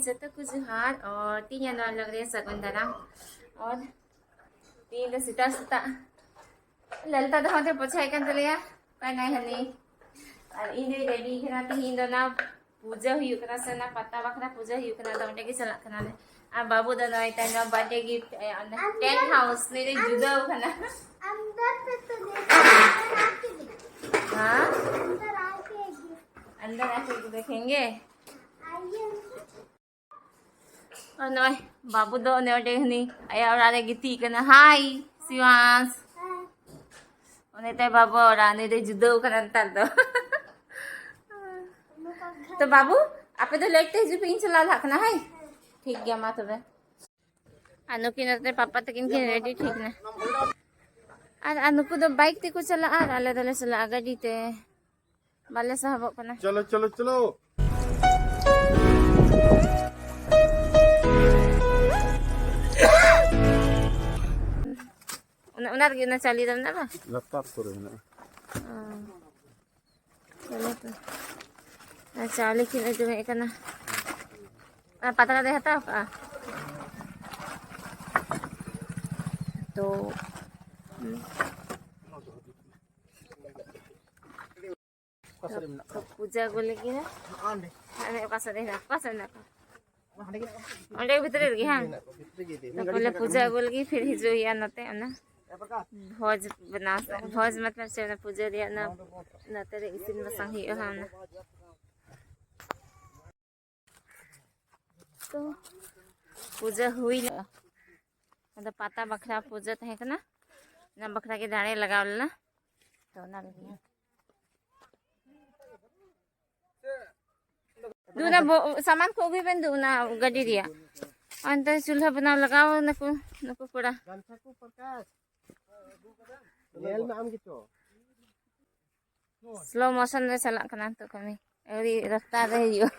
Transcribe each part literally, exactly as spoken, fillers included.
ᱡᱚᱛᱚ ᱠᱚ ᱡᱚᱦᱟᱨ, ᱟᱨ ᱛᱤᱦᱤᱧᱟᱜ ᱱᱚᱣᱟ vlog ᱨᱮ ᱥᱟᱹᱜᱩᱱ ᱫᱟᱨᱟᱢ᱾ ᱟᱨ ᱛᱤᱦᱤᱧ ᱫᱚ ᱥᱮᱛᱟᱜ ᱥᱮᱛᱟᱜ ᱞᱟᱞᱛᱟ ᱫᱚ ᱦᱚᱸᱛᱮ ᱯᱚᱪᱷᱟᱭᱮᱫ ᱠᱟᱱ ᱛᱟᱞᱮᱭᱟ᱾ ᱚᱠᱟᱭ ᱱᱟᱭ ᱦᱟᱹᱱᱤ? ᱟᱨ ᱤᱧ ᱫᱚᱧ ready ᱠᱟᱱᱟ᱾ ᱛᱤᱦᱤᱧ ᱫᱚ ᱚᱱᱟ ᱯᱩᱡᱟᱹ ᱦᱩᱭᱩᱜ ᱠᱟᱱᱟ ᱥᱮ ᱚᱱᱟ ᱯᱟᱛᱟ ᱵᱟᱠᱷᱨᱟ ᱯᱩᱡᱟᱹ ᱦᱩᱭᱩᱜ ᱠᱟᱱᱟ, ᱟᱫᱚ ᱚᱸᱰᱮ ᱜᱮ ᱪᱟᱞᱟᱜ ᱠᱟᱱᱟᱞᱮ᱾ ᱟᱨ ᱵᱟᱹᱵᱩ ᱫᱚ ᱱᱚᱜᱼᱚᱭ ᱛᱟᱭ ᱱᱚᱣᱟ birthday gift, ᱮ, ᱚᱱᱟ tent house ᱱᱩᱭ ᱫᱚᱭ ᱡᱩᱫᱟᱹᱣ ᱠᱟᱱᱟ᱾ अंदर से तो देखेंगे। हाँ? अंदर आके देखेंगे। अंदर आके देखेंगे। ᱟᱨ ᱱᱚᱜᱼᱚᱭ ᱵᱟᱹᱵᱩ ᱫᱚ ᱚᱱᱮ ᱚᱸᱰᱮ ᱦᱟᱹᱱᱤ ᱟᱭᱟᱜ ᱚᱲᱟᱜ ᱨᱮ ᱜᱤᱛᱤᱡ ᱠᱟᱱᱟ᱾ Hi ᱥᱤᱣᱟᱝᱥ᱾ ᱚᱱᱮ ᱛᱟᱭ ᱵᱟᱹᱵᱩ ᱚᱲᱟᱜ, ᱱᱩᱭ ᱫᱚᱭ ᱡᱩᱫᱟᱹᱣ ᱠᱟᱱᱟ ᱱᱮᱛᱟᱨ ᱫᱚ᱾ ᱛᱚ ᱵᱟᱹᱵᱩ, ᱟᱯᱮ ᱫᱚ late ᱛᱮ ᱦᱤᱡᱩᱜ ᱯᱮ, ᱤᱧ ᱪᱟᱞᱟᱣ ᱞᱟᱦᱟᱜ ᱠᱟᱱᱟ᱾ ᱦᱳᱭ, ᱴᱷᱤᱠ ᱜᱮᱭᱟ, ᱢᱟ ᱛᱚᱵᱮ᱾ ᱟᱨ ᱱᱩᱠᱤᱱ ᱱᱚᱛᱮ ᱯᱟᱯᱟ ᱛᱟᱹᱠᱤᱱ ᱠᱤᱱ ready ᱴᱷᱤᱠ ᱱᱟ᱾ ᱟᱨ, ᱟᱨ ᱱᱩᱠᱩ ᱫᱚ bike ᱛᱮᱠᱚ ᱪᱟᱞᱟᱜᱼᱟ ᱟᱨ ᱟᱞᱮ ᱫᱚᱞᱮ ᱪᱟᱞᱟᱜᱼᱟ ᱜᱟᱹᱰᱤ ᱛᱮ᱾ ᱵᱟᱞᱮ ᱥᱟᱦᱚᱵᱚᱜ ᱠᱟᱱᱟ᱾ ᱪᱚᱞᱚ, ᱪᱚᱞᱚ, ᱪᱚᱞᱚ᱾ ᱚᱱᱟ, ᱚᱱᱟ ᱨᱮᱜᱮ ᱚᱱᱟ ᱪᱟᱣᱞᱮ ᱫᱚ ᱢᱮᱱᱟᱜᱼᱟ ᱵᱟᱝ? ᱞᱟᱛᱟᱨ ᱠᱚᱨᱮ ᱢᱮᱱᱟᱜᱼᱟ᱾ ᱚ᱾ ᱪᱚᱞᱚ ᱛᱚ᱾ ᱟᱨ ᱪᱟᱣᱞᱮ ᱠᱤᱱ ᱟᱹᱜᱩᱭᱮᱫ ᱠᱟᱱᱟ᱾ ᱟᱨ ᱯᱟᱛᱲᱟ ᱫᱚᱭ ᱦᱟᱛᱟᱣ ᱠᱟᱜᱼᱟ᱾ ᱛᱚ, ᱚᱠᱟ ᱥᱮᱫ ᱨᱮ ᱢᱮᱱᱟᱜ ᱠᱚᱣᱟ? ᱯᱩᱡᱟᱹ ᱟᱹᱜᱩ ᱞᱟᱹᱜᱤᱫ ᱦᱟᱸᱜ᱾ ᱚᱸᱰᱮ᱾ ᱦᱟᱱᱮ ᱚᱠᱟ ᱥᱮᱫ ᱨᱮ ᱦᱮᱱᱟᱜ ᱠᱚᱣᱟ? ᱚᱠᱟ ᱥᱮᱫ ᱨᱮ ᱢᱮᱱᱟᱜ ᱠᱚᱣᱟ? ᱦᱟᱸᱰᱮ ᱜᱮ ᱢᱮᱱᱟᱜ ᱠᱚᱣᱟ᱾ ᱚᱸᱰᱮ ᱵᱷᱤᱛᱨᱤ ᱨᱮᱜᱮ, ᱦᱟᱝ? ᱢᱮᱱᱟᱜ ᱠᱚᱣᱟ, ᱵᱷᱤᱛᱨᱤ ᱜᱮ ᱤᱫᱤ᱾ ᱛᱟᱯᱚᱨᱮ ᱯᱩᱡᱟᱹ ᱟᱹᱜᱩ ᱞᱟᱹᱜᱤᱫ ᱯᱷᱤᱨ ᱦᱤᱡᱩᱜ ᱦᱩᱭᱩᱜᱼᱟ ᱱᱚᱛᱮ, ᱚᱱᱟ ᱵᱷᱚᱡᱽ ᱵᱮᱱᱟᱣ ᱥᱮ, ᱵᱷᱚᱡᱽ ᱢᱚᱛᱞᱚᱵ ᱪᱮᱫ, ᱚᱱᱟ ᱯᱩᱡᱟᱹ ᱨᱮᱭᱟᱜ ᱚᱱᱟ, ᱱᱚᱛᱮ ᱨᱮ ᱤᱥᱤᱱ ᱵᱟᱥᱟᱝ ᱦᱩᱭᱩᱜᱼᱟ ᱦᱟᱸᱜ, ᱚᱱᱟ᱾ ᱛᱚ, ᱯᱩᱡᱟᱹ ᱦᱩᱭ ᱞᱮᱱᱟ᱾ ᱟᱫᱚ ᱯᱟᱛᱟ ᱵᱟᱠᱷᱨᱟ ᱯᱩᱡᱟᱹ ᱛᱟᱦᱮᱸ ᱠᱟᱱᱟ, ᱚᱱᱟ ᱵᱟᱠᱷᱨᱟ ᱜᱮ ᱫᱟᱲᱮ ᱞᱟᱜᱟᱣ ᱞᱮᱱᱟ᱾ ᱛᱚ, ᱚᱱᱟ ᱞᱟᱹᱜᱤᱫ᱾ ᱫᱩ ᱚᱱᱟ ᱵᱚ-, ᱥᱟᱢᱟᱱ ᱠᱚ ᱟᱹᱜᱩᱭ ᱵᱮᱱ ᱫᱩ, ᱚᱱᱟ ᱜᱟᱹᱰᱤ ᱨᱮᱭᱟᱜ᱾ ᱚᱱᱛᱮ ᱪᱩᱞᱦᱟᱹ ᱵᱮᱱᱟᱣ ᱞᱟᱜᱟᱣ ᱱᱟᱠᱚ ᱱᱩᱠᱩ ᱠᱚᱲᱟ᱾ ᱧᱮᱞ ᱢᱮ ᱟᱢ ᱜᱮᱪᱚ᱾ Slow motion ᱨᱮ ᱪᱟᱞᱟᱜ ᱠᱟᱱᱟ ᱱᱤᱛᱚᱜ ᱠᱟᱹᱢᱤ᱾ ᱟᱹᱣᱨᱤ ᱨᱟᱥᱛᱟ ᱨᱮ ᱦᱤᱡᱩᱜᱼᱟ᱾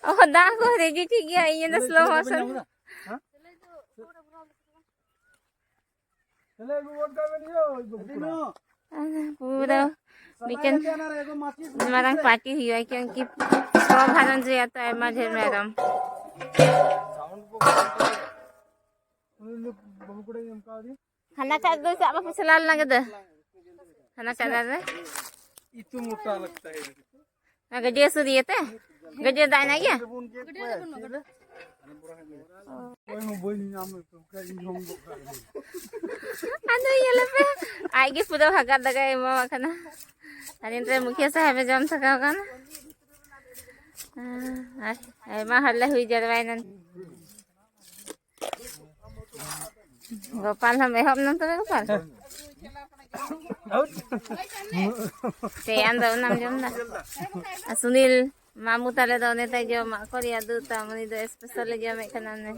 ᱚ, ᱫᱟᱜ ᱠᱚ ready ᱴᱷᱤᱠ ᱜᱮᱭᱟ, ᱤᱧ ᱫᱚ slow motion᱾ ᱯᱩᱨᱟᱹ ᱢᱤᱫᱴᱮᱱ ᱢᱟᱨᱟᱝ party ᱦᱩᱭᱩᱜᱼᱟ, ᱠᱤᱭᱩᱝᱠᱤ ᱜᱷᱟᱨᱚᱸᱡᱽ ᱨᱮᱭᱟᱜ ᱛᱚ ᱟᱭᱢᱟ ᱰᱷᱮᱨ ᱢᱮᱨᱚᱢ᱾ ᱦᱟᱱᱟ ᱠᱟᱴ ᱫᱚ ᱪᱟᱜ ᱵᱟᱯᱮ ᱪᱟᱞᱟᱣ ᱞᱮᱱᱟ ᱜᱮᱫᱟᱹ? ᱦᱟᱱᱟ ᱠᱟᱴ ᱨᱮ? ᱤᱛᱩ ᱢᱚᱴᱟ ᱞᱟᱜᱽᱛᱟ ᱦᱮ᱾ ᱚᱱᱟ ᱜᱟᱹᱰᱭᱟᱹ ᱥᱩᱨ ᱤᱭᱟᱹᱛᱮ? ᱜᱟᱹᱰᱭᱟᱹ ᱫᱟᱜ ᱦᱮᱱᱟᱜ ᱜᱮᱭᱟ? ᱚᱠᱚᱭ ᱦᱚᱸ ᱵᱟᱹᱧ ᱧᱟᱢ ᱞᱮᱫ ᱠᱚᱣᱟ, ᱤᱧ ᱦᱚᱸ ᱜᱚᱜ ᱠᱟᱜ ᱠᱚᱣᱟ᱾ ᱟᱫᱚ ᱧᱮᱞ ᱯᱮ, ᱟᱡ ᱜᱮ ᱯᱩᱨᱟᱹ ᱵᱷᱟᱜᱟᱨ ᱫᱟᱠᱟᱭ ᱮᱢᱟᱣᱟᱜ ᱠᱟᱱᱟ᱾ ᱟᱨ ᱮᱱᱛᱮ ᱢᱩᱠᱷᱤᱭᱟᱹ ᱥᱟᱦᱮᱵ ᱮ ᱡᱚᱢ ᱛᱷᱟᱠᱟᱣ ᱠᱟᱱᱟ᱾ ᱟᱨ ᱟᱭᱢᱟ ᱦᱚᱲ ᱞᱮ ᱦᱩᱭ ᱡᱟᱨᱣᱟᱭᱮᱱᱟ᱾ ᱜᱳᱯᱟᱞ ᱦᱚᱸᱢ ᱮᱦᱚᱵ ᱱᱟ ᱛᱚᱵᱮ ᱜᱳᱯᱟᱞ? ᱥᱮ ᱟᱢ ᱫᱚ ᱚᱱᱟᱢ ᱡᱚᱢ ᱫᱟ? ᱟᱨ ᱥᱩᱱᱤᱞ ᱢᱟᱢᱩ ᱛᱟᱞᱮ ᱫᱚ ᱚᱱᱮ ᱛᱟᱭ ᱡᱚᱢᱟ, ᱚᱠᱚᱨ ᱭᱟ ᱫᱩ ᱛᱟᱢ, ᱩᱱᱤ ᱫᱚ ᱥᱯᱮᱥᱟᱞ ᱮ ᱡᱚᱢᱮᱫ ᱠᱟᱱᱟ ᱚᱱᱮ᱾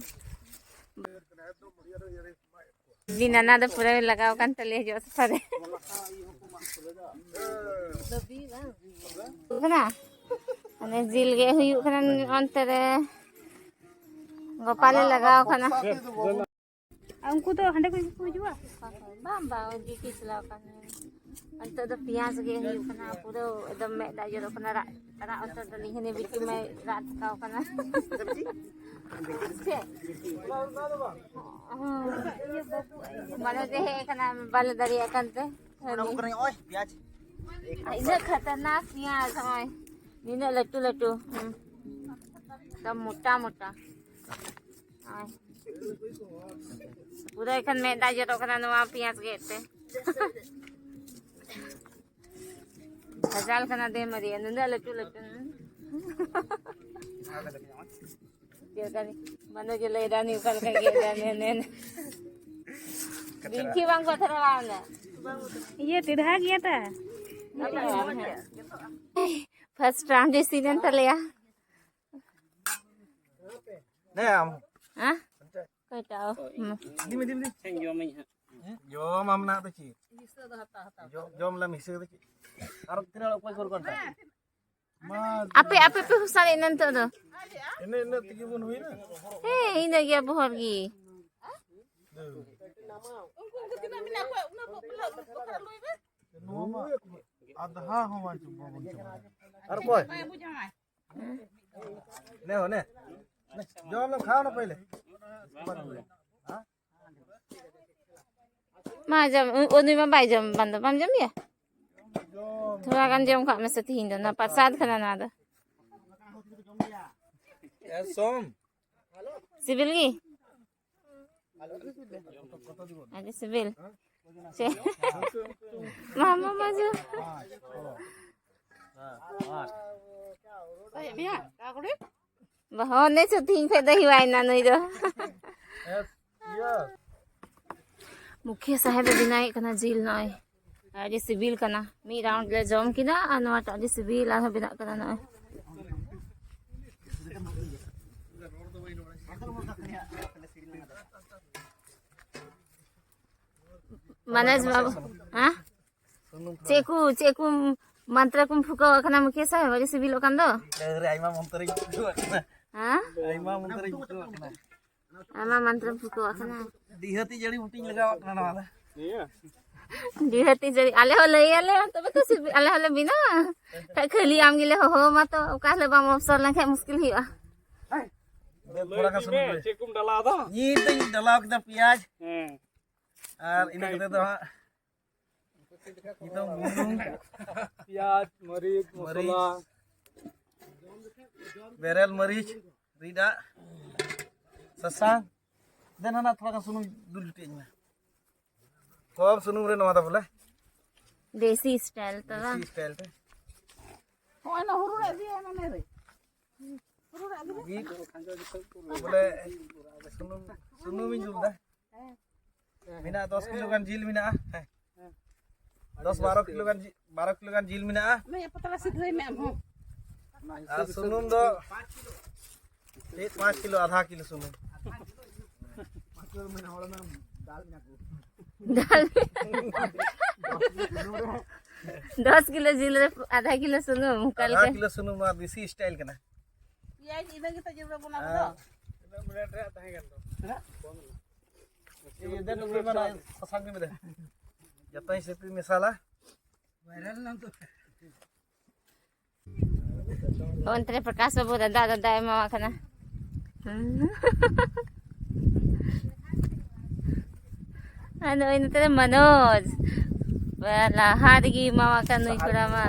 ᱩᱱᱤ ᱱᱟᱱᱟ ᱫᱚ ᱯᱩᱨᱟᱹ ᱞᱟᱜᱟᱣ ᱠᱟᱱ ᱛᱟᱞᱮᱭᱟ ᱡᱚᱜ ᱥᱟᱯᱷᱟ ᱨᱮ᱾ ᱠᱟᱱᱟ᱾ ᱚᱱᱮ ᱡᱤᱞ ᱜᱮ ᱦᱩᱭᱩᱜ ᱠᱟᱱᱟ ᱚᱱᱛᱮ ᱨᱮ᱾ ᱜᱳᱯᱟᱞᱮ ᱞᱟᱜᱟᱣ ᱠᱟᱱᱟ᱾ ᱟᱨ ᱩᱱᱠᱩ ᱫᱚ ᱦᱟᱸᱰᱮ ᱠᱷᱚᱱ ᱜᱮᱠᱚ ᱦᱤᱡᱩᱜᱼᱟ? ᱵᱟᱝ, ᱵᱟᱝ, ᱰᱤᱭᱩᱴᱤ ᱪᱟᱞᱟᱣ ᱠᱟᱱ᱾ ᱱᱤᱛᱚᱜ ᱫᱚ ᱯᱮᱸᱭᱟᱡᱽ ᱜᱮ ᱦᱩᱭᱩᱜ ᱠᱟᱱᱟ, ᱯᱩᱨᱟᱹ ᱮᱠᱫᱚᱢ ᱢᱮᱫ ᱫᱟᱜ ᱡᱚᱨᱚᱜ ᱠᱟᱱᱟ᱾ ᱨᱟᱜ, ᱨᱟᱜ ᱩᱛᱟᱹᱨ ᱫᱟᱞᱤᱧ, ᱦᱟᱱᱮ ᱵᱤᱴᱤ ᱢᱟᱭ ᱨᱟᱜ ᱛᱷᱟᱠᱟᱣ ᱠᱟᱱᱟ᱾ ᱪᱮᱫ? ᱦᱚᱸ᱾ ᱢᱟᱱᱮ ᱡᱮ ᱦᱮᱡ ᱠᱟᱱᱟ, ᱵᱟᱞᱮ ᱫᱟᱲᱮᱭᱟᱜ ᱠᱟᱱᱛᱮ᱾ ᱚᱱᱟ ᱠᱚ ᱠᱟᱱᱟ, ᱳᱭ, ᱯᱮᱸᱭᱟᱡᱽ᱾ ᱟᱨ ᱤᱱᱟᱹᱜ ᱠᱷᱟᱛᱟᱨᱱᱟᱠ ᱯᱮᱸᱭᱟᱡᱽ, ᱱᱚᱜᱼᱚᱭ ᱱᱤᱱᱟᱹᱜ ᱞᱟᱹᱴᱩ ᱞᱟᱹᱴᱩ᱾ ᱦᱩᱸ᱾ ᱮᱠᱫᱚᱢ ᱢᱚᱴᱟ ᱢᱚᱴᱟ᱾ ᱱᱚᱜᱼᱚᱭ᱾ ᱯᱩᱨᱟᱹ ᱮᱠᱷᱟᱱ ᱢᱮᱫ ᱫᱟᱜ ᱡᱚᱨᱚᱜ ᱠᱟᱱᱟ ᱱᱚᱣᱟ ᱯᱮᱸᱭᱟᱡᱽ ᱜᱮᱫ ᱛᱮ᱾ ᱵᱷᱟᱡᱟᱞ ᱠᱟᱱᱟ ᱫᱮ ᱢᱟᱹᱨᱤᱭᱟ, ᱱᱩᱱᱟᱹᱜ ᱞᱟᱹᱴᱩ ᱞᱟᱹᱴᱩ᱾ ᱪᱮᱫ ᱞᱮᱠᱟ ᱢᱟᱱᱮ ᱡᱮ ᱞᱟᱹᱭ ᱫᱟ, ᱱᱩᱭ ᱚᱠᱟ ᱞᱮᱠᱟ ᱜᱮᱫ ᱫᱟ, ᱱᱮ, ᱱᱮ, ᱱᱮ᱾ ᱵᱤᱱᱴᱷᱤ ᱵᱟᱝ ᱠᱚ ᱫᱷᱚᱨᱟᱣᱟ ᱚᱱᱟ᱾ ᱤᱭᱟᱹ, ᱴᱮᱰᱦᱟ ᱜᱮᱭᱟ ᱛᱟ᱾ ᱯᱷᱟᱥᱴ ᱨᱟᱣᱩᱱᱰ ᱤᱥᱤᱱ ᱮᱱ ᱛᱟᱞᱮᱭᱟ᱾ ᱦᱮᱸ, ᱟᱢ᱾ ᱦᱮᱸ? ᱚᱠᱚᱭᱴᱟᱜ? ᱚ, ᱦᱩᱸ᱾ ᱫᱤᱢᱤ, ᱫᱤᱢᱤ, ᱫᱤᱢᱤ᱾ ᱤᱧ ᱡᱚᱢᱟᱹᱧ ᱦᱟᱸᱜ᱾ ᱡᱚᱢᱟᱢ ᱱᱟᱜ ᱫᱚ ᱪᱮᱫ? ᱡᱚ-, ᱡᱚᱢ ᱞᱮᱢ ᱦᱤᱥᱟᱹ ᱫᱚ ᱪᱮᱫ? ᱟᱨ ᱛᱤᱱᱟᱹᱜ ᱦᱚᱲ ᱚᱠᱚᱭ ᱠᱚ ᱨᱚᱠᱚᱢ ᱴᱟ? ᱢᱟ ᱟᱯᱮ, ᱟᱯᱮ ᱯᱮ ᱦᱩᱥᱟᱱ ᱮᱱᱟ ᱱᱤᱛᱚᱜ ᱫᱚ? ᱤᱱᱟᱹ, ᱤᱱᱟᱹᱜ ᱛᱮᱜᱮ ᱵᱚᱱ ᱦᱩᱭᱱᱟ? ᱦᱮᱸ, ᱤᱱᱟᱹᱜ ᱜᱮ ᱟᱵᱚ ᱦᱚᱲ ᱜᱮ᱾ ᱦᱮᱸ᱾ ᱩᱱᱠᱩ, ᱩᱱᱠᱩ ᱛᱤᱱᱟᱹᱜ ᱢᱮᱱᱟᱜ ᱠᱚᱣᱟ, ᱩᱱᱟᱹᱜ ᱵᱚ-, ᱵᱚ-, ᱵᱚ-, ᱵᱚ-, ᱞᱩᱭ ᱵᱮᱱ᱾ ᱱᱚᱣᱟ ᱢᱟ ᱟᱫᱷᱟ ᱦᱚᱸ ᱵᱟᱝ ᱪᱚ-, ᱵᱟᱵᱚᱱ ᱪᱟᱵᱟᱭᱟ᱾ ᱟᱨ ᱚᱠᱚᱭ? ᱵᱟᱭ ᱵᱩᱡᱷᱟᱹᱣᱟᱭ᱾ ᱱᱮ ᱦᱚ, ᱱᱮ᱾ ᱡᱚᱢ ᱞᱮᱢ, ᱠᱷᱟᱣ ᱱᱟ ᱯᱟᱹᱭᱞᱮ᱾ ᱢᱟ ᱡᱚᱢ, ᱩ-, ᱩᱱᱤ ᱢᱟ ᱵᱟᱭ ᱡᱚᱢ, ᱵᱟᱝ ᱫᱚ ᱵᱟᱢ ᱡᱚᱢ ᱜᱮᱭᱟ? ᱛᱷᱚᱲᱟ ᱜᱟᱱ ᱡᱚᱢ ᱠᱟᱜ ᱢᱮᱥᱮ, ᱛᱤᱦᱤᱧ ᱫᱚ ᱱᱚᱣᱟ ᱯᱨᱚᱥᱟᱫ ᱠᱟᱱᱟ ᱱᱚᱣᱟ ᱫᱚ᱾ ᱮ ᱥᱚᱢ᱾ ᱥᱤᱵᱤᱞ ᱜᱮ? ᱟᱹᱰᱤ ᱥᱤᱵᱤᱞ᱾ ᱪᱮ? ᱢᱟᱢᱟ ᱢᱟᱡᱩ᱾ ᱵᱟᱦᱚ ᱱᱮ ᱥᱮ ᱛᱤᱦᱤᱧ ᱠᱷᱚᱡ ᱫᱚ ᱦᱮᱣᱟᱭᱮᱱᱟ ᱱᱩᱭ ᱫᱚ᱾ ᱢᱩᱠᱷᱤᱭᱟᱹ ᱥᱟᱦᱮᱵ ᱮ ᱵᱮᱱᱟᱣᱮᱫ ᱠᱟᱱᱟ ᱡᱤᱞ ᱱᱚᱜᱼᱚᱭ᱾ ᱟᱹᱰᱤ ᱥᱤᱵᱤᱞ ᱠᱟᱱᱟ᱾ ᱢᱤᱫ ᱨᱟᱣᱩᱱᱰ ᱞᱮ ᱡᱚᱢ ᱠᱮᱫᱟ ᱟᱨ ᱱᱚᱣᱟᱴᱟᱜ ᱟᱹᱰᱤ ᱥᱤᱵᱤᱞ ᱟᱨᱦᱚᱸ ᱵᱮᱱᱟᱜ ᱠᱟᱱᱟ ᱱᱚᱜᱼᱚᱭ᱾ ᱢᱟᱱᱮᱡ ᱵᱟᱵᱩ, ᱦᱮᱸ? ᱪᱮᱫ ᱠᱚ, ᱪᱮᱫ ᱠᱚ ᱢᱟᱱᱛᱨᱟ ᱠᱚᱢ ᱯᱷᱩᱠᱟᱹᱣᱟᱜ ᱠᱟᱱᱟ ᱢᱩᱠᱷᱤᱭᱟᱹ ᱥᱟᱦᱮᱵ? ᱟᱹᱰᱤ ᱥᱤᱵᱤᱞᱚᱜ ᱠᱟᱱ ᱫᱚ᱾ ᱰᱟᱹᱝᱨᱤ ᱟᱭᱢᱟ ᱢᱚᱱᱛᱨᱚᱧ ᱯᱷᱩᱠᱟᱹᱣᱟᱜ ᱠᱟᱱᱟ᱾ ᱦᱮᱸ? ᱟᱭᱢᱟ ᱢᱚᱱᱛᱨᱚᱧ ᱯᱷᱩᱠᱟᱹᱣᱟᱜ ᱠᱟᱱᱟ᱾ ᱟᱭᱢᱟ ᱢᱚᱱᱛᱨᱚᱢ ᱯᱷᱩᱠᱟᱹᱣᱟᱜ ᱠᱟᱱᱟ᱾ ᱰᱤᱦᱟᱹᱛᱤ ᱡᱟᱹᱲᱤ ᱵᱩᱴᱤᱧ ᱞᱟᱜᱟᱣᱟᱜ ᱠᱟᱱᱟ ᱱᱚᱣᱟ ᱫᱚ᱾ ᱰᱤᱦᱟᱹᱛᱤ ᱡᱟᱹᱲᱤ, ᱟᱞᱮ ᱦᱚᱸ ᱞᱟᱹᱭ ᱟᱞᱮ, ᱛᱚᱵᱮ ᱛᱚ ᱥᱤᱵᱤ-, ᱟᱞᱮ ᱦᱚᱸᱞᱮ ᱵᱮᱱᱟᱣᱟ᱾ ᱠᱷᱟᱡ ᱠᱷᱟᱹᱞᱤ ᱟᱢ ᱜᱮᱞᱮ ᱦᱚᱦᱚ ᱟᱢᱟ ᱛᱚ, ᱚᱠᱟ ᱦᱤᱞᱳᱜ ᱵᱟᱢ ᱚᱯᱥᱚᱨ ᱞᱮᱱᱠᱷᱟᱡ ᱢᱩᱥᱠᱤᱞ ᱦᱩᱭᱩᱜᱼᱟ᱾ ᱫᱮ, ᱛᱷᱚᱲᱟ ᱜᱟᱱ ᱥᱩᱱᱩᱢ ᱨᱮ᱾ ᱪᱮᱫ ᱠᱚᱢ ᱰᱟᱞᱟᱣ ᱫᱟ? ᱱᱤᱛ ᱫᱚᱧ ᱰᱟᱞᱟᱣ ᱠᱮᱫᱟ ᱯᱮᱸᱭᱟᱡᱽ᱾ ᱦᱮᱸ᱾ ᱟᱨ ᱤᱱᱟᱹ ᱠᱟᱛᱮ ᱫᱚ ᱦᱟᱸᱜ ᱱᱤᱛᱚᱝ ᱵᱩᱞᱩᱝ, ᱯᱮᱸᱭᱟᱡᱽ, ᱢᱟᱹᱨᱤᱪ, ᱢᱟᱹᱨᱤᱪ, ᱢᱚᱥᱞᱟ, ᱵᱮᱨᱮᱞ ᱢᱟᱹᱨᱤᱪ, ᱨᱤᱫᱟᱜ, ᱥᱟᱥᱟᱝ, ᱫᱮᱱ ᱦᱟᱱᱟ ᱛᱷᱚᱲᱟ ᱜᱟᱱ ᱥᱩᱱᱩᱢ ᱫᱩᱞ ᱡᱩᱴᱤᱡ ᱟᱹᱧ ᱢᱮ᱾ ᱠᱚᱢ ᱥᱩᱱᱩᱢ ᱨᱮ ᱱᱚᱣᱟ ᱫᱚ ᱵᱚᱞᱮ᱾ ᱫᱮᱥᱤ ᱥᱴᱟᱭᱤᱞ ᱛᱚ ᱵᱟᱝ? ᱫᱮᱥᱤ ᱥᱴᱟᱭᱤᱞ ᱛᱮ᱾ ᱦᱚᱸᱜᱼᱚᱭ ᱱᱟ ᱦᱩᱲᱩ ᱨᱮ ᱤᱫᱤᱭᱟ ᱢᱮ ᱨᱮ᱾ ᱦᱩᱲᱩ ᱨᱮ ᱤᱫᱤ ᱨᱮ᱾ ᱵᱚᱞᱮ ᱥᱩᱱᱩᱢ, ᱥᱩᱱᱩᱢᱤᱧ ᱫᱩᱞ ᱫᱟ᱾ ᱦᱮᱸ᱾ ᱢᱮᱱᱟᱜᱼᱟ, ᱫᱚᱥ ᱠᱤᱞᱳ ᱜᱟᱱ ᱡᱤᱞ ᱢᱮᱱᱟᱜᱼᱟ᱾ ᱦᱮᱸ᱾ ᱫᱚᱥ ᱵᱟᱨᱚ ᱠᱤᱞᱳ ᱜᱟᱱ ᱡᱤ-, ᱵᱟᱨᱚ ᱠᱤᱞᱳ ᱜᱟᱱ ᱡᱤᱞ ᱢᱮᱱᱟᱜᱼᱟ᱾ ᱢᱟᱭᱟ ᱯᱟᱛᱲᱟ ᱥᱤᱫᱷᱟᱹᱭ ᱢᱮ ᱟᱢ ᱦᱚᱸ᱾ ᱟᱨ ᱥᱩᱱᱩᱢ ᱫᱚ ᱪᱮᱫ ᱯᱟᱸᱪ ᱠᱤᱞᱳ, ᱟᱫᱷᱟ ᱠᱤᱞᱳ ᱥᱩᱱᱩᱢ᱾ ᱫᱟᱞ᱾ ᱫᱚᱥ ᱠᱤᱞᱳ ᱡᱤᱞ ᱨᱮ ᱟᱫᱷᱟ ᱠᱤᱞᱳ ᱥᱩᱱᱩᱢ, ᱚᱠᱟ ᱟᱫᱷᱟ ᱞᱮᱠᱟ? ᱠᱤᱞᱳ ᱥᱩᱱᱩᱢ, ᱱᱚᱣᱟ ᱫᱮᱥᱤ ᱥᱴᱟᱭᱤᱞ ᱠᱟᱱᱟ᱾ ᱯᱮᱸᱭᱟᱡᱽ ᱤᱱᱟᱹ ᱜᱮᱛᱚ ᱡᱟᱹᱨᱩᱲ ᱟᱵᱚᱱᱟ ᱟᱵᱚ ᱫᱚ᱾ ᱦᱮᱸ᱾ ᱛᱤᱱᱟᱹᱜ ᱢᱤᱱᱤᱴ ᱨᱮᱭᱟᱜ ᱛᱟᱦᱮᱸ ᱠᱟᱱ ᱛᱟᱢᱟ? ᱛᱤᱱᱟᱹᱜ? ᱤᱭᱟᱹ ᱫᱮ, ᱰᱩᱵᱩᱨᱤ ᱢᱮ, ᱱᱚᱜᱼᱚᱭ ᱥᱟᱥᱟᱝ ᱜᱮ ᱢᱮ ᱫᱮ᱾ ᱡᱚᱛᱚᱧ ᱥᱤᱯᱤ ᱢᱮᱥᱟᱞᱟ᱾ ᱵᱷᱟᱭᱨᱟᱞ ᱮᱱᱟᱢ ᱛᱚ᱾ ᱚᱱᱛᱮ ᱨᱮ ᱯᱨᱚᱠᱟᱥ ᱵᱟᱹᱵᱩ ᱫᱟᱫᱟ ᱫᱟᱫᱟ ᱮᱢᱟᱣᱟ ᱠᱟᱱᱟ᱾ ᱟᱨ ᱱᱩᱭ ᱱᱚᱛᱮ ᱨᱮ ᱢᱚᱱᱳᱡᱽ᱾ ᱵᱟ, ᱞᱟᱦᱟ ᱨᱮᱜᱮ ᱮᱢᱟᱣᱟ ᱠᱟᱱ ᱱᱩᱭ ᱠᱚᱲᱟ ᱢᱟ᱾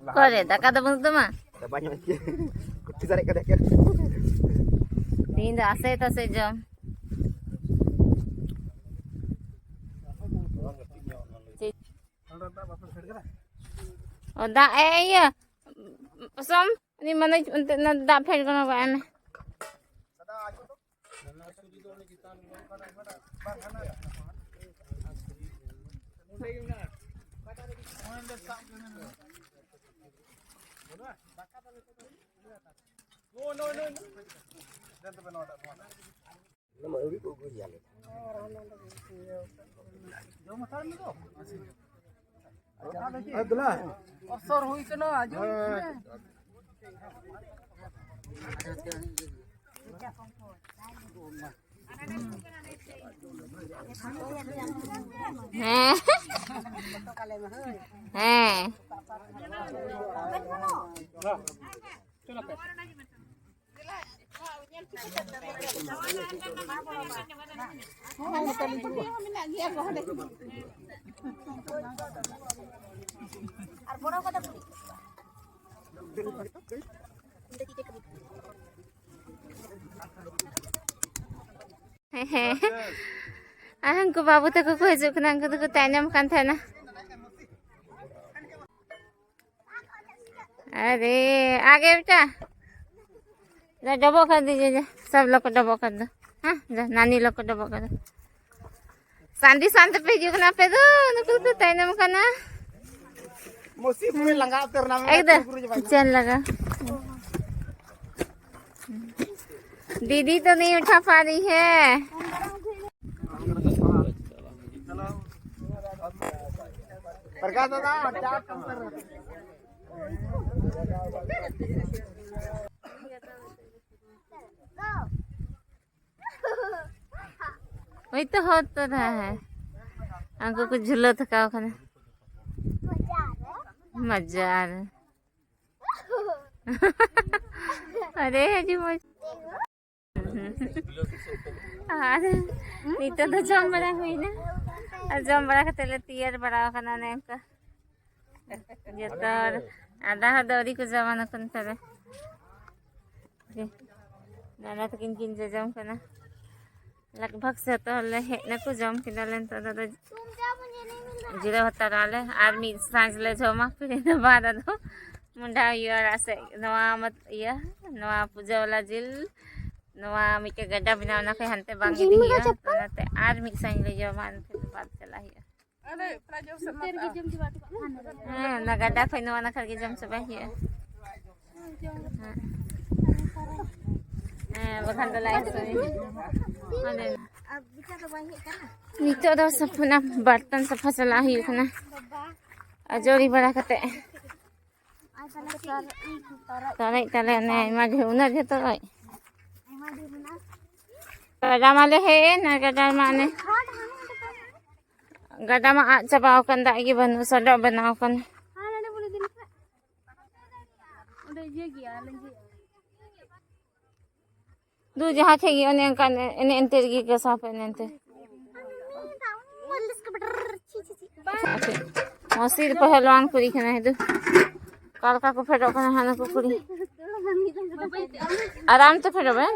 ᱚᱠᱚᱭ ᱨᱮ ᱫᱟᱠᱟ ᱫᱚ ᱵᱟᱹᱱᱩᱜ ᱛᱟᱢᱟ? ᱪᱟᱵᱟ ᱧᱚᱜ ᱠᱮᱫ᱾ ᱠᱩᱴᱷᱤ ᱥᱟᱨᱮᱡ ᱠᱟᱛᱮ ᱠᱮᱫ᱾ ᱛᱮᱦᱮᱧ ᱫᱚ ᱟᱥᱮ ᱛᱟᱥᱮ ᱡᱚᱢ᱾ ᱚ, ᱫᱟᱜ ᱮ ᱤᱭᱟᱹ, ᱯᱚᱥᱚᱢ, ᱩᱱᱤ ᱢᱟᱱᱮ ᱚᱱᱛᱮ ᱚᱱᱟ ᱫᱟᱜ ᱯᱷᱮᱰ ᱠᱟᱱᱟ, ᱵᱟᱭ ᱢᱮ᱾ ᱚᱯᱥᱚᱨ ᱦᱩᱭ ᱠᱟᱱᱟ, ᱟᱸᱡᱚᱢ ᱢᱮ᱾ ᱦᱮᱸ᱾ ᱦᱮᱸ᱾ ᱦᱮᱸ, ᱦᱮᱸ᱾ ᱟᱨ ᱩᱱᱠᱩ ᱵᱟᱹᱵᱩ ᱛᱟᱠᱚ ᱠᱚ ᱦᱤᱡᱩᱜ ᱠᱟᱱᱟ, ᱩᱱᱠᱩ ᱫᱚᱠᱚ ᱛᱟᱭᱱᱚᱢ ᱠᱟᱱ ᱛᱟᱦᱮᱱᱟ᱾ अरे, आ गए बेटा। जा, डबो कर दीजिए, जा। सब लोग को डबो कर दो। हाँ, जा, नानी लोग को डबो कर दो। शांति शांत पे हिजू करना पे दो, नुकुल को ताइनम करना। मौसी पूरे लंगा उतरना में एकदम पूरे जवान। चल लगा। दीदी तो नहीं उठा पा रही है। प्रकाश दादा, क्या कम कर रहे हो? वही तो हो तो रहा है। हमको कुछ झूलो थकाओ खाना। ᱢᱟᱡᱟ ᱟᱨ ᱟᱨᱮ ᱟᱹᱰᱤ ᱢᱚᱡᱽ᱾ ᱟᱨ ᱱᱤᱛᱚᱜ ᱫᱚ ᱡᱚᱢ ᱵᱟᱲᱟ ᱦᱩᱭᱱᱟ᱾ ᱟᱨ ᱡᱚᱢ ᱵᱟᱲᱟ ᱠᱟᱛᱮ ᱞᱮ ᱛᱮᱭᱟᱨ ᱵᱟᱲᱟ ᱟᱠᱟᱱᱟ ᱚᱱᱮ ᱚᱱᱠᱟ᱾ ᱡᱚᱛᱚ ᱦᱚᱲ ᱟᱫᱷᱟ ᱦᱚᱲ ᱫᱚ ᱟᱹᱣᱨᱤ ᱠᱚ ᱡᱚᱢᱟ ᱱᱚᱠᱷᱚᱱ ᱛᱚᱵᱮ᱾ ᱱᱟᱱᱟ ᱛᱟᱹᱠᱤᱱ ᱠᱤᱱ ᱡᱚᱡᱚᱢ ᱠᱟᱱᱟ᱾ ᱞᱟᱜᱽ ᱵᱷᱟᱜᱽ ᱡᱚᱛᱚ ᱦᱚᱲ ᱞᱮ ᱦᱮᱡ ᱱᱟᱠᱚ, ᱡᱚᱢ ᱠᱮᱫᱟᱞᱮ᱾ ᱱᱤᱛᱚᱜ ᱫᱚ ᱟᱫᱚ ᱡᱤᱨᱟᱹᱣ ᱦᱟᱛᱟᱲᱚᱜ ᱟᱞᱮ ᱟᱨ ᱢᱤᱫ ᱥᱟᱸᱡ ᱞᱮ ᱡᱚᱢᱟ᱾ ᱯᱷᱤᱨ ᱤᱱᱟᱹ ᱵᱟᱫ ᱟᱫᱚ ᱢᱚᱸᱰᱷᱟ ᱦᱩᱭᱩᱜᱼᱟ ᱚᱲᱟᱜ ᱥᱮᱫ᱾ ᱱᱚᱣᱟ ᱢᱚᱛ-, ᱤᱭᱟᱹ, ᱱᱚᱣᱟ ᱯᱩᱡᱟᱹ ᱵᱟᱞᱟ ᱡᱤᱞ, ᱱᱚᱣᱟ ᱢᱤᱫᱴᱮᱡ ᱜᱟᱰᱟ ᱢᱮᱱᱟᱜᱼᱟ, ᱚᱱᱟ ᱠᱷᱚᱡ ᱦᱟᱱᱛᱮ ᱵᱟᱝ ᱤᱫᱤ ᱦᱩᱭᱩᱜᱼᱟ᱾ ᱚᱱᱟᱛᱮ ᱟᱨ ᱢᱤᱫ ᱥᱟᱸᱡ ᱞᱮ ᱡᱚᱢᱟ, ᱮᱱᱛᱮ ᱵᱟᱫ ᱪᱟᱞᱟᱜ ᱦᱩᱭᱩᱜᱼᱟ᱾ ᱦᱮᱸ, ᱚᱱᱟ ᱜᱟᱰᱟ ᱠᱷᱚᱡ ᱱᱚᱣᱟ ᱱᱟᱠᱷᱟ ᱨᱮᱜᱮ ᱡᱚᱢ ᱪᱟᱵᱟᱭ ᱦᱩᱭᱩᱜᱼᱟ᱾ ᱦᱮᱸ᱾ ᱦᱮᱸ, ᱵᱟᱠᱷᱟᱱ ᱫᱚ ᱞᱟᱡ ᱦᱟᱹᱥᱩ ᱢᱮ᱾ ᱦᱟᱸᱰᱮ᱾ ᱱᱤᱛᱚᱜ ᱫᱚ ᱥᱟᱯᱷᱟ, ᱵᱟᱨᱛᱚᱱ ᱥᱟᱯᱷᱟ ᱪᱟᱞᱟᱜ ᱦᱩᱭᱩᱜ ᱠᱟᱱᱟ᱾ ᱟᱡᱚᱲᱤ ᱵᱟᱲᱟ ᱠᱟᱛᱮ᱾ ᱛᱟᱨᱮᱡ ᱛᱟᱞᱮ ᱚᱱᱮ ᱟᱭᱢᱟ ᱰᱷᱮᱨ, ᱩᱱᱟᱹᱜ ᱰᱷᱮᱨ ᱛᱟᱨᱮᱡ᱾ ᱜᱟᱰᱟ ᱢᱟᱞᱮ ᱦᱮᱡ ᱮᱱ, ᱟᱨ ᱜᱟᱰᱟ ᱢᱟ ᱚᱱᱮ ᱜᱟᱰᱟ ᱢᱟ ᱟᱫ ᱪᱟᱵᱟᱣ ᱟᱠᱟᱱ, ᱫᱟᱜ ᱜᱮ ᱵᱟᱹᱱᱩᱜ, ᱥᱚᱰᱚᱜ ᱵᱮᱱᱟᱣ ᱟᱠᱟᱱ᱾ ᱚᱸᱰᱮ ᱤᱭᱟᱹ ᱜᱮᱭᱟ, ᱞᱤᱸᱡᱤᱜᱼᱟ᱾ ᱫᱩ ᱡᱟᱦᱟᱸ ᱴᱷᱮᱡ ᱜᱮ ᱚᱱᱮ ᱚᱱᱠᱟ ᱮᱱᱮᱡ ᱮᱱᱛᱮ ᱨᱮᱜᱮ ᱜᱷᱟᱥᱟᱣ ᱯᱮ ᱮᱱᱮ ᱮᱱᱛᱮ᱾ ᱢᱟᱹᱥᱤ ᱫᱚ ᱯᱟᱦᱞᱣᱟᱱ ᱠᱩᱲᱤ ᱠᱟᱱᱟᱭ ᱫᱩ᱾ ᱚᱠᱟ ᱞᱮᱠᱟ ᱠᱚ ᱯᱷᱮᱰᱚᱜ ᱠᱟᱱᱟ ᱦᱟᱸᱜ ᱱᱩᱠᱩ ᱠᱩᱲᱤ᱾ ᱟᱨᱟᱢ ᱛᱮ ᱯᱷᱮᱰᱚᱜ ᱵᱮᱱ᱾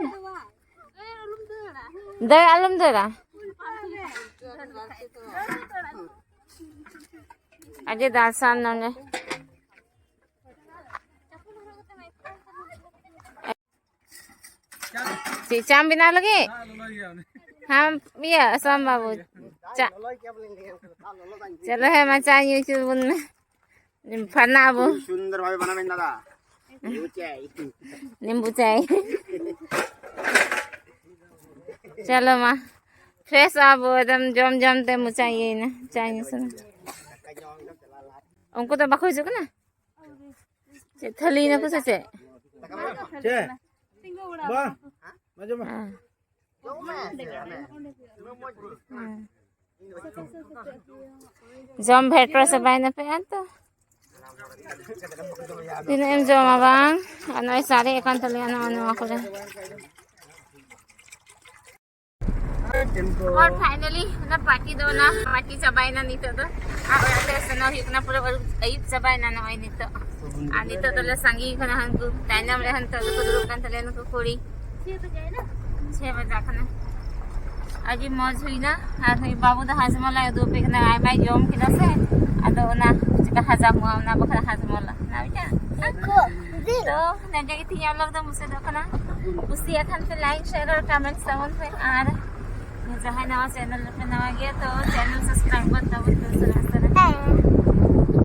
ᱫᱟᱹᱲ ᱟᱞᱚᱢ ᱫᱟᱹᱲᱟ᱾ ᱟᱡᱮ ᱫᱟᱥᱟᱱ ᱱᱚᱰᱮ᱾ ᱪᱮᱫ ᱪᱟᱢ ᱵᱮᱱᱟᱣ ᱞᱟᱹᱜᱤᱫ? ᱦᱮᱸ, ᱤᱭᱟᱹ, ᱥᱟᱢ ᱵᱟᱹᱵᱩ᱾ ᱪᱟ-, ᱪᱚᱞᱚ ᱦᱮᱸ, ᱢᱟ ᱪᱟ ᱧᱩ ᱦᱚᱪᱚ ᱵᱚᱱ ᱢᱮ᱾ ᱯᱷᱟᱨᱱᱟ ᱟᱵᱚ᱾ ᱥᱩᱱᱫᱚᱨ ᱵᱷᱟᱵᱮ ᱵᱟᱱᱟᱣ ᱵᱮᱱ ᱫᱟᱫᱟ᱾ ᱱᱤᱢᱵᱩ ᱪᱟᱭ᱾ ᱱᱤᱢᱵᱩ ᱪᱟᱭ᱾ ᱪᱚᱞᱚ ᱢᱟ᱾ ᱯᱷᱨᱮᱥ ᱟᱵᱚ ᱮᱠᱫᱚᱢ ᱡᱚᱢ ᱡᱚᱢ ᱛᱮ ᱢᱚᱪᱟ ᱤᱭᱟᱹᱭᱮᱱᱟ᱾ ᱪᱟ ᱧᱩ ᱥᱟᱱᱟ᱾ ᱩᱱᱠᱩ ᱫᱚ ᱵᱟᱠᱚ ᱦᱤᱡᱩᱜ ᱠᱟᱱᱟ? ᱪᱮᱫ ᱛᱷᱟᱹᱞᱤ ᱱᱟᱠᱚ ᱥᱮ ᱪᱮᱫ? ᱪᱮᱫ? ᱵᱟᱝ᱾ ᱢᱟ ᱡᱚᱢ ᱢᱮ᱾ ᱦᱮᱸ᱾ ᱦᱮᱸ᱾ ᱡᱚᱢ ᱵᱷᱮᱴ ᱨᱮ ᱥᱮ ᱵᱟᱭ ᱱᱟᱯᱮᱜᱼᱟ ᱛᱚ? ᱛᱤᱱᱟᱹᱜ ᱮᱢ ᱡᱚᱢᱟ ᱵᱟᱝ? ᱟᱨ ᱱᱚᱜᱼᱚᱭ ᱥᱟᱨᱮᱡ ᱟᱠᱟᱱ ᱛᱟᱞᱮᱭᱟ ᱱᱚᱜᱼᱚᱭ ᱱᱚᱣᱟ ᱠᱚᱨᱮ᱾ ᱟᱨ finally ᱚᱱᱟ party ᱫᱚ, ᱚᱱᱟ party ᱪᱟᱵᱟᱭᱮᱱᱟ ᱱᱤᱛᱚᱜ ᱫᱚ᱾ ᱟᱨ ᱚᱲᱟᱜ ᱛᱮ ᱥᱮᱱᱚᱜ ᱦᱩᱭᱩᱜ ᱠᱟᱱᱟ, ᱯᱩᱨᱟᱹ ᱟᱹᱭᱩᱵ, ᱟᱹᱭᱩᱵ ᱪᱟᱵᱟᱭᱮᱱᱟ ᱱᱚᱜᱼᱚᱭ ᱱᱤᱛᱚᱜ᱾ ᱟᱨ ᱱᱤᱛᱚᱜ ᱫᱚᱞᱮ ᱥᱟᱸᱜᱮ ᱠᱟᱱᱟ, ᱦᱟᱱᱠᱩ ᱛᱟᱭᱱᱚᱢ ᱨᱮ ᱦᱟᱱᱛᱮ ᱫᱚᱠᱚ ᱫᱩᱲᱩᱵ ᱠᱟᱱ ᱛᱟᱞᱮᱭᱟ ᱱᱩᱠᱩ ᱠᱩᱲᱤ᱾ ᱪᱷᱮ ᱵᱟᱡᱟᱜ ᱠᱟᱱᱟ᱾ ᱟᱹᱰᱤ ᱢᱚᱡᱽ ᱦᱩᱭᱱᱟ᱾ ᱟᱨ ᱱᱩᱭ ᱵᱟᱹᱵᱩ ᱫᱚ ᱦᱟᱡᱽᱢᱚᱞᱟᱭ ᱩᱫᱩᱜ ᱟᱯᱮ ᱠᱟᱱᱟ, ᱟᱭᱢᱟᱭ ᱡᱚᱢ ᱠᱮᱫᱟ ᱥᱮ, ᱟᱫᱚ ᱚᱱᱟ ᱪᱮᱠᱟ ᱦᱟᱡᱟᱢᱚᱜᱼᱟ, ᱚᱱᱟ ᱵᱟᱠᱷᱨᱟ ᱦᱟᱡᱽᱢᱚᱞᱟ᱾ ᱚᱱᱟ ᱢᱤᱫᱴᱟᱝ᱾ ᱛᱚ ᱱᱚᱰᱮ ᱜᱮ ᱛᱮᱦᱮᱧᱟᱜ vlog ᱫᱚ ᱢᱩᱪᱟᱹᱫᱚᱜ ᱠᱟᱱᱟ᱾ ᱠᱩᱥᱤᱭᱟᱜ ᱠᱷᱟᱱ ᱯᱮ like, share ᱟᱨ comment ᱛᱟᱵᱚᱱ ᱯᱮ᱾ ᱟᱨ ᱡᱟᱦᱟᱸᱭ ᱱᱟᱣᱟ channel ᱨᱮᱯᱮ ᱱᱟᱣᱟ ᱜᱮᱭᱟ, ᱛᱚ channel subscribe ᱜᱚᱫ ᱛᱟᱵᱚᱱ ᱯᱮ ᱩᱥᱟᱹᱨᱟ᱾